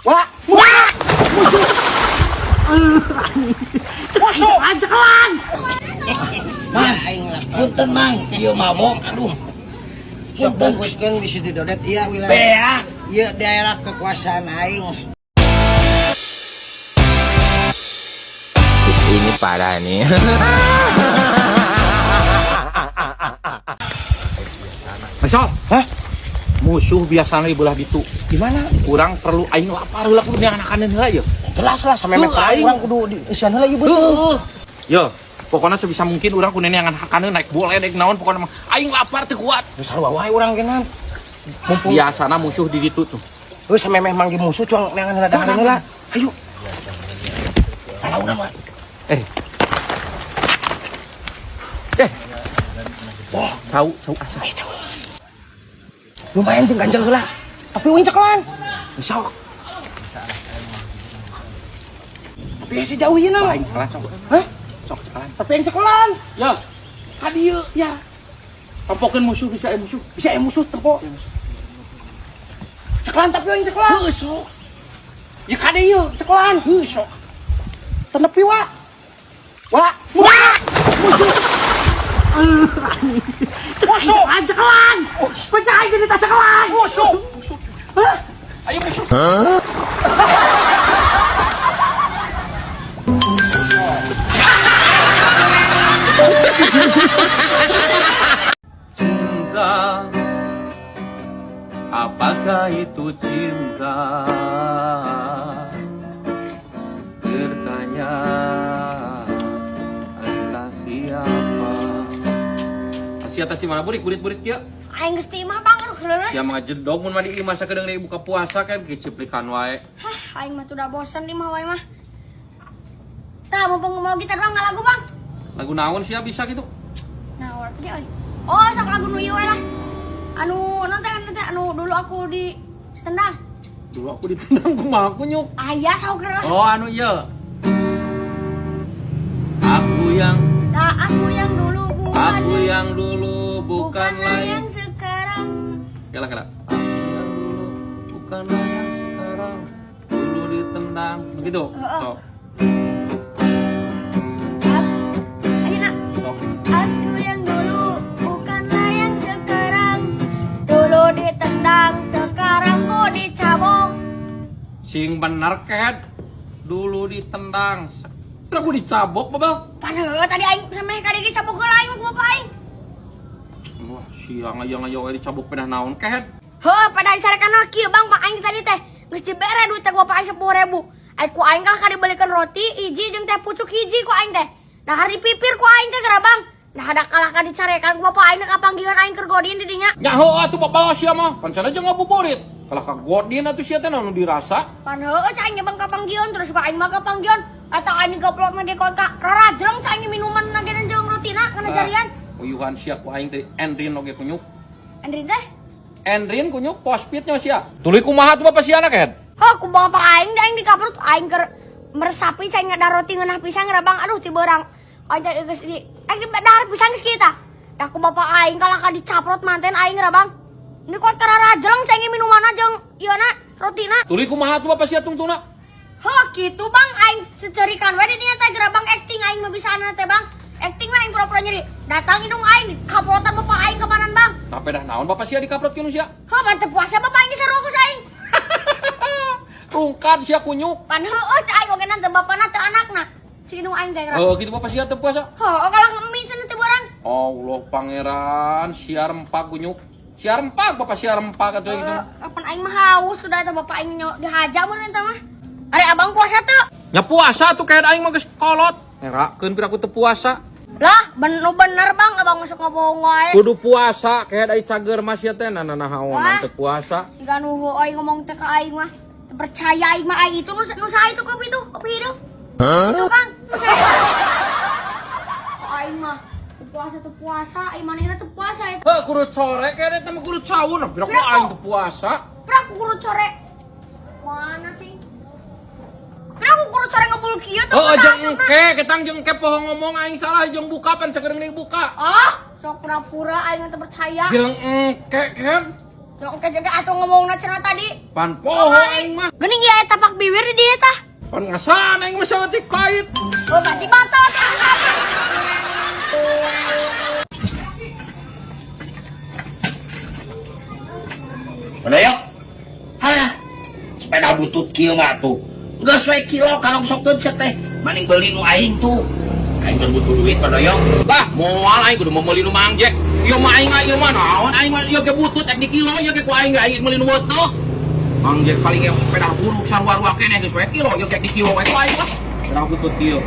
Wah, wah. Musuh. Musuh. Cekelan. Mang, aing punten Mang, ieu mabok, aduh. Sok bungkuskeun bisi didodet ieu wilayah. Beak. Ieu daerah kekuasaan aing. Ini parah nih. Misal, Hah? Musuh biasanya di belah ditu. Gimana? Kurang perlu aing lapar heula kudu neangan heula ya. Jelas lah sampe Heuh, aing. urang kudu di isian heula ieu beuteung. Heuh. Yo, pokoknya sebisa mungkin urang kudu neangan hakaneun naik boleh naik naon pokoknya mah aing lapar teu kuat. Geus sarua wae urang ge nan. Mumpung Biasana musuh di ditu tuh. heuh samemeh manggih musuh cuang neangan heula dahareun heula. Ayo. Palauna mah. Eh. Eh. Wah, cau, cau asa. Ayo cau. Lumayan jeung ganjel heula. Tapi uing cekelan. Sok. Tapi hese jauh ieu na. Aing cekelan sok. Hah? Sok cekelan. Tapi aing cekelan. Ya. Ka dieu ya. Tempokeun musuh bisa musuh. Bisa musuh tempo. Cekelan tapi aing cekelan. Heuh, sok. Ya kade ieu cekelan. Heuh, sok. Tenepi wa. Wa. Wa. Musuh. Musuh. Cekelan. Pecah aing jadi cekelan. Musuh. Hah? Ayo musuh. Cinta, apakah itu cinta? Bertanya entah siapa. Sia teh si mana burik burit-burit kieu? Aing geus ti imah Bang, aduh leuleus. Sia mah ngajedog mun mah di imah sakedeung deui buka puasa kan keciplikan wae. Hah, aing mah tuh udah bosan di imah wae mah. Tah, mumpung mau gitar doang lagu, Bang. Lagu naon sia bisa gitu? Nah, urang tadi euy. Oh, sok lagu nu ieu we lah. Anu nonton anu dulu aku ditendang. Dulu aku ditendang kumaha aku nyuk. Aya sok lah. Oh, anu ieu. Aku yang Tah, aku yang dulu bukan. Aku yang dulu bukanlah yang sekarang. Kela kela. Aku yang dulu bukanlah yang sekarang. Dulu ditendang. Begitu. Heeh. Sok. Ayo nak. Sok. Aku yang dulu bukanlah yang sekarang. Dulu ditendang, sekarang kok dicabok. Sing bener ket. Dulu ditendang. Aku dicabok, Babang. Padahal tadi aing sampe ka dieu cabok heula aing ku bapak aing. Wah, siang aja aja we dicabok pedah naon ket. Heuh, pada disarekan kieu Bang, pak aing tadi teh geus dibere duit teh ku bapak aing 10.000. Ai ku aing kalah ka dibelikeun roti hiji jeung teh pucuk hiji ku aing teh. Nah hari pipir ku aing teh geura Bang. Nah ada kalah ka dicarekan ku bapak aing kapanggihan aing keur godin di dinya. Nyaho atuh bapak sia mah. Pancana aja ngabuburit. Kalah ka godin atuh sia teh naon dirasa. Pan heueuh cai aing bang kapanggihan terus ku aing mah kapanggihan. Atau aing goblok mah ge ka rarajleng cai aing minuman na ge jeung rotina kana jarian. Uyuhan sia ku aing teh Endrin oge kunyuk. Endrin teh? Endrin kunyuk pospitnya sia. Tuluy kumaha tuh bapak sia na ket? Heuh ku bapak aing da aing dikaprut aing keur meresapi cai ngada roti ngeunah pisan geura Bang. Aduh ti beurang. Aing teh geus di aing di dahar pisan geus kieu tah. Da ku bapak aing kalah ka dicaprot manten aing geura Bang. Ini kok rarajleng cai aing minumanna jeung ieu na rotina. Tuluy kumaha tuh bapak sia tungtungna? Heuh kitu Bang aing secerikan we di dinya teh geura Bang acting aing mah bisana teh Bang. Acting mah aing pura-pura nyeri. Datang indung aing kaprotan bapak aing kemanan Bang. Tapi dah naon bapak sia dikaprot kieu sia? Heuh pan teu puasa bapak aing sarua ku aing. Rungkad sia kunyuk. Pan heueuh cai aing oge teu bapana teu anakna. Cik indung aing teh geura. Heuh kitu bapak sia teu puasa. Heuh kalah ngemih cenah teu beurang. Allah pangeran siar rempak kunyuk. Siar rempak bapak siar rempak atuh gitu. Kapan aing mah haus sudah eta bapak aing dihaja mun eta mah. Ari abang puasa teu? Nya puasa tuh kayak aing mah geus kolot. Ngerakeun pira aku teu puasa. Lah, bener Bang, abang masuk ngomong wae. Kudu puasa kayak ai cager mas ya teh nah naon teu puasa. Siga nu aing ngomong teh ka aing mah. Teu percaya aing mah aing itu nu saha itu kopi itu, kopi hidup. Itu Bang, nu saha. Aing mah puasa teu puasa, aing manehna teu puasa eta. Heuh kurut sore kayak eta mah kurut sawun, pira ku aing teu puasa. Pira ku kurut sore. Mana sih? Pira ku kurut sore ngebul kieu teu Heuh jeung engke, ketang jeung engke poho ngomong aing salah jeung buka pan sakedeung deui buka. Ah, sok pura-pura aing teu percaya. Jeung engke kan. Yang kejaga atuh ngomongna cenah tadi. Pan poho aing mah. Geuning ieu eta tapak bibir di dieu tah. Pan ngasaan aing mah saeutik pahit. Oh, berarti batal teh sama. Mandoyok. Hah? Sepeda butut kieu mah tuh. Geus we kilo karongsokkeun sia teh. Maning beuli nu aing tuh. Aing teu butuh duit Mandoyok. Lah, moal aing kudu meuli nu Mang Jack. Ieu mah aing mah ieu mah naon aing mah ieu ge butut ek di kilo ieu ge ku aing ge aing meuli nu teuh. Mang Jack paling ge sepeda buruk sarua-rua keneh geus we kilo ieu ge di kilo we ku aing mah. Sepeda butut kieu.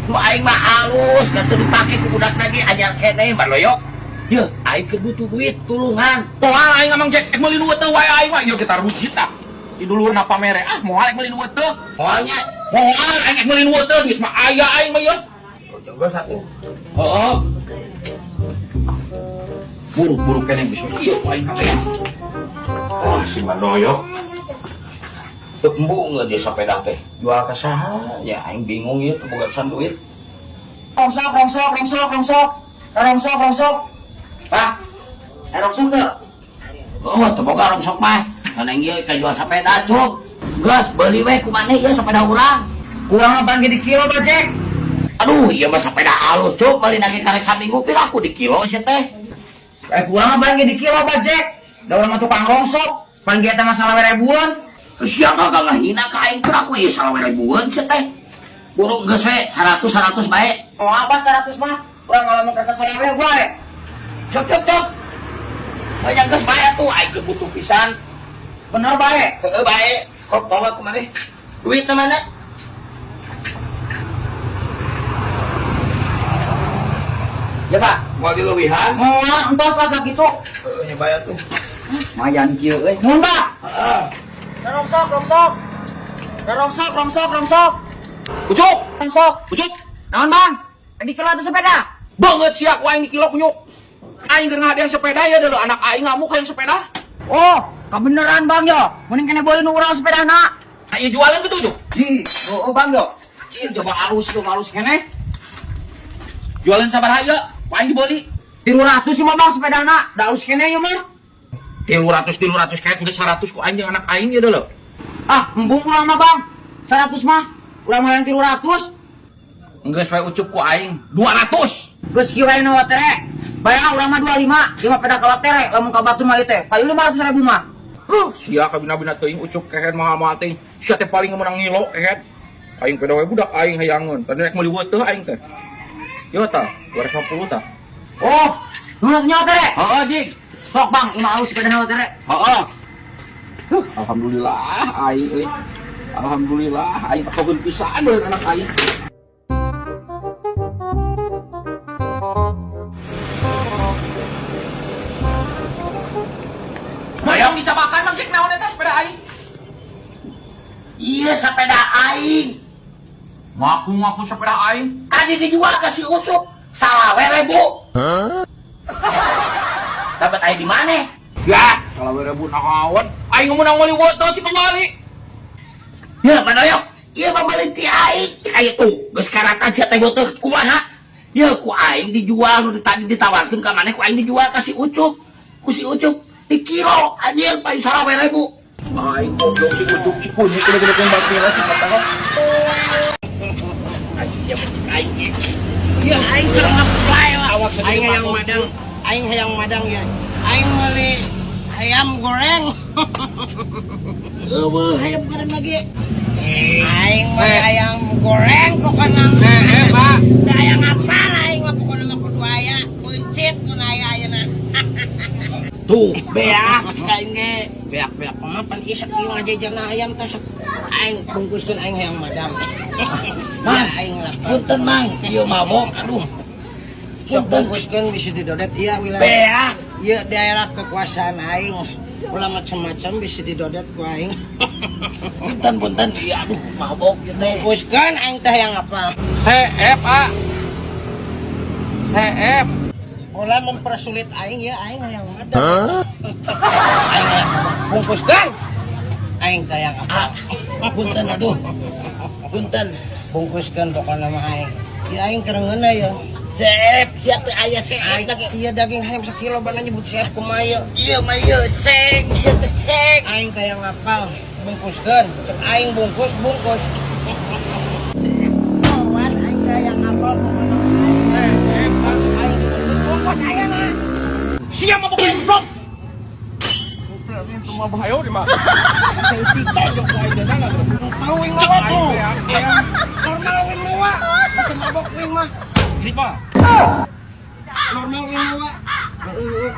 Nu aing mah alus, da teu dipake ku budak lagi anyar keneh Mandoyok. Yeuh, aing keur butuh duit, tulungan. Moal aing Mang Jack ek meuli nu teuh wae aing mah ieu ge taruji tah. Di dulurna pamere ah moal ek meuli nu teuh. Moalnya Moal aing ek meuli nu teuh geus mah aya aing mah ieu. jaga satu. Heeh. Buruk-buruk keneh geus we kieu aing hate. Ah, si Mandoyok. Teu embung dia sepeda teh. Jual ka saha? Ya aing bingung ieu teu boga pisan duit. Rongsok, rongsok, rongsok, rongsok. Rongsok, rongsok. Pak, Rongsok teu? Oh, teu boga rongsok mah. Kan aing ieu kajual sepeda, Cuk. Geus beuli we ku maneh ieu sepeda urang. Kurang apaan ge di kilo, Bajek? Aduh, ieu mah sepeda halus, Cuk. Meuli lagi karek saminggu pira aku di kilo sia teh. Kurang apaan ge di kilo, Bajek? Da urang mah tukang rongsok. Paling ge eta mah salawe ribuan. Sia kagak ngahina ka aing pira aku ieu salawe ribuan sia teh. Burung geus we 100 100 bae. Mau apa 100 mah? Urang kalau mau kerasa salawe bae. Cuk cuk cuk. Banyak geus bae atuh aing geus butuh pisan. Bener bae. Heeh bae. Kok bawa ku maneh? Duit na mana? Ya, Pak. Moal dileuwihan. Moal entos lah sakitu. Heeh nya bae atuh. Lumayan kieu euy. Nuhun, Pak. Heeh. Rongsok, rongsok. Rongsok, rongsok, rongsok. Ucup, Rongsok. ucup. Naon, Bang? Di kilo atuh sepeda. Banget sia ku aing di kilo kunyuk. Aing keur ngadean sepeda ya deuleu anak aing ngamuk hayang sepeda. Oh, kebeneran Bang yo. Mending kene boleh nu urang sepedana. Ayo jualan gitu, Ucup. Ih, oh, Bang yo. Cing coba alus itu alus keneh. Jualan sabaraha ieu? Ku aing dibeli. 300 sih mah Bang sepedana. Da alus keneh ieu mah. 300 300 kayak geus 100 ku aing jeung anak aing ya deuleu. Ah, embung urang mah Bang. 100 mah. Urang mah yang 300. Geus we ucup ku aing 200. Geus kieu wae na tere. Bayangan urang mah 25, ieu mah peda ka tere, lamun ka batur mah ieu teh. Payu 500 ribu mah. Huh, sia kabina-bina teuing ucup kehed mahal-mahal teuing. Sia teh paling meunang ngilo kehed. Aing peda we budak aing hayangeun. Tadi rek meuli teuh aing teh. Yo tah, 250 tah. Oh, nuhun atuh nyawa tere. Heeh, jing. Sok Bang, ieu mah alus sepedana tere. Heeh. Huh, alhamdulillah aing euy. Alhamdulillah aing katogeun pisan deui anak aing. Mayang dicabakan Mang Jack naon eta sepeda aing? Iya sepeda aing. Ngaku-ngaku sepeda aing. Tadi dijual ke si Ucup salawe ribu. Dapat aing di mana? Ya, salawe ribu naon? Aing meunang meuli teu ti kembali. Ya, Mandoyok. Ieu mah meuli ti aing. Aing tuh geus karatan sia teh beuteung kumaha? Ya ku aing dijual nu tadi ditawarkeun ka maneh ku aing dijual ka si Ucup. Ku si Ucup di kilo anjir payu salawe ribu. Aing goblok si Ucup si kunyit gede-gede batina si patah. Iya aing keur ngeplay lah. Awak sedih Aing hayang takut. madang, aing hayang madang ya. Aing meuli ayam goreng. Eueuh hayam goreng lagi. Aing meuli ayam goreng pokona mah. Pak. Teu aya ngapal aing mah pokona mah kudu aya. Peuncit mun aya ayeuna. Tuh, beak aing ge. Beak-beak mah pan ieu sakieu ngajejana ayam teh sok. Aing bungkuskeun aing hayang madang. Mang, Ya, aing lapar. Punten Mang, ieu mabok aduh. Sok Punten. bungkuskeun bisa didodet ieu wilayah. Beak. Ieu daerah kekuasaan aing. Ulah macam-macam bisa didodet ku aing. Punten punten ieu aduh mabok ieu teh. Bungkuskeun aing teh hayang apal. CF A. CF. Ulah mempersulit aing ya, aing hayang madang. Aing hayang madang. Bungkuskeun. Aing teh hayang apal. Ah, punten aduh. Punten. Bungkuskeun pokona mah aing. Ya aing keur ngeunah ya. Seep, sia teu aya seep Aing lagi. iya daging hayam sakilo bana nyebut seep kumaha ieu. Iya mah ieu seng, sia teh seng. Aing kayak ngapal bungkuskeun. Cek aing bungkus bungkus. Kawan aing kayak ngapal pokona aing. Aing bungkus ayeuna. Sia mah pokoknya goblok. Tahu wing mawa tuh. Normal wing mawa. Itu mabok wing mah. Ini mah. Normal wing mawa. Heeh.